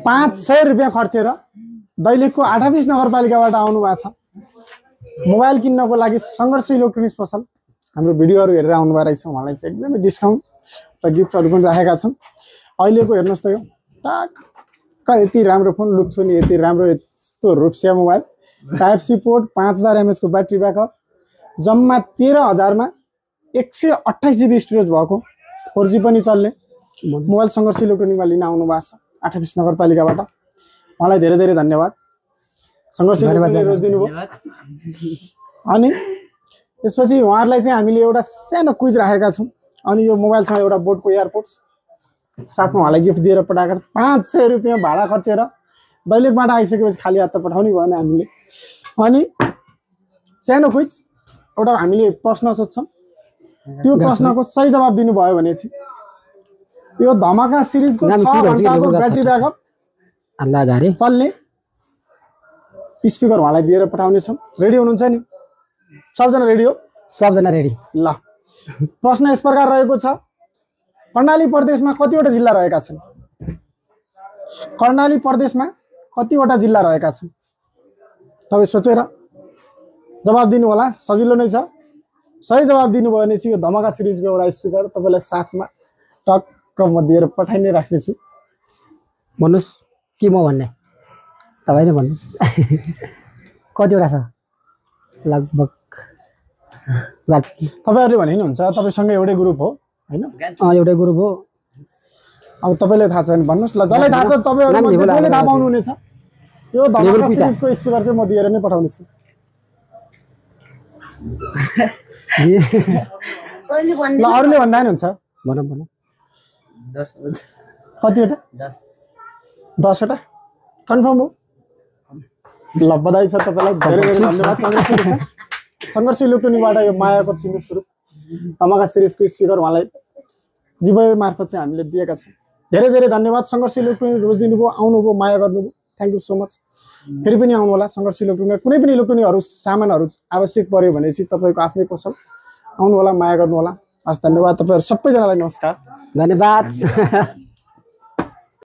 500 रुपियाँ खर्चेर दैलेखको 28 नगरपालिकाबाट आउनु भएको छ। मोबाइल किन्नको लागि सङ्घर्ष इलेक्ट्रोनिक्स पसल हाम्रो भिडियोहरू हेरेर आउनु भएको रहेछ। उहाँलाई चाहिँ एकदमै डिस्काउन्ट र गिफ्टहरू पनि राखेका छौँ। अहिलेको हेर्नुहोस् त यो टक्क यति राम्रो फोन लुक छ नि, यति राम्रो यस्तो रुपसिया mobile, type C port, 5000 mAh को ब्याट्री ब्याकअप, जम्मा 13,000 मा 128 GB स्टोरेज भएको 4G पनि चल्ने मोबाइल सङ्घर्ष इलेक्ट्रोनिक्समा लिन आउनु भएको छ 28 नगरपालिकाबाट। उहाँलाई धेरै धेरै धन्यवाद। सङ्घर्ष इलेक्ट्रोनिक्सले दिनुभयो। अनि त्यसपछि उहाँहरूलाई चाहिँ हामीले एउटा सानो क्विज राखेका छौँ। अनि यो मोबाइलसँग एउटा बोटको एयरपोर्ट्स साथमा उहाँलाई गिफ्ट दिएर पठाएको 500 रुपियाँ भाडा खर्चेर दैलेखबाट आइसकेपछि खाली हात त पठाउनै भएन हामीले। अनि सानो क्विज एउटा हामीले प्रश्न सोध्छौँ, त्यो प्रश्नको सही जवाब दिनुभयो भने चाहिँ यो धमाका सिरिजको 6 घण्टाको ब्याट्री ब्याकअप चल्ने स्पिकर उहाँलाई दिएर पठाउनेछौँ। रेडी हुनुहुन्छ नि? सबजना रेडी हो? सबजना रेडी। ल, प्रश्न यस प्रकार रहेको छ, कर्णाली प्रदेशमा कतिवटा जिल्ला रहेका छन्? कर्णाली प्रदेशमा कतिवटा जिल्ला रहेका छन्? तपाईँ सोचेर जवाब दिनु होला, सजिलो नै छ। सही जवाब दिनुभयो भने चाहिँ यो धमाका सिरिजको एउटा स्पिकर तपाईँलाई साथमा टक्क म दिएर पठाइ नै राख्नेछु। भन्नुहोस् कि म भन्ने? तपाईँ नै भन्नुहोस्। कतिवटा छ लगभग? तपाईँहरूले भनिनुहुन्छ तपाईँसँग एउटै ग्रुप हो होइन? एउटै ग्रुप हो। अब तपाईँलाई थाहा छ भने भन्नुहोस्। ल, जसलाई थाहा छ तपाईँहरूले थाहा पाउनुहुनेछ। यो धमाका सिरिजको स्पिकर चाहिँ म दिएर नै पठाउनेछु। ल, अरूले भन्दा नि हुन्छ? भनौँ भनौँ। कतिवटा? 10 वटा कन्फर्म हो? ल, बधाई छ तपाईँलाई, धेरै धेरै धन्यवाद। सङ्घर्ष इलेक्ट्रोनिकबाट यो मायाको चिन्ह स्वरूप धमाका सिरिजको स्पिकर उहाँलाई गिभअवे मार्फत चाहिँ हामीले दिएका छौँ। धेरै धेरै धन्यवाद। सङ्घर्ष इलेक्ट्रोनिक रोज दिनुभयो, आउनुभयो, माया गर्नुभयो। Thank you so much. फेरि पनि आउनु होला। सङ्घर्ष इलेक्ट्रोनिक कुनै पनि इलेक्ट्रोनिकहरू सामानहरू आवश्यक पऱ्यो भने चाहिँ तपाईँको आफ्नै पसल आउनु होला, माया गर्नु होला। हस्, धन्यवाद। तपाईँहरू सबैजनालाई नमस्कार, धन्यवाद।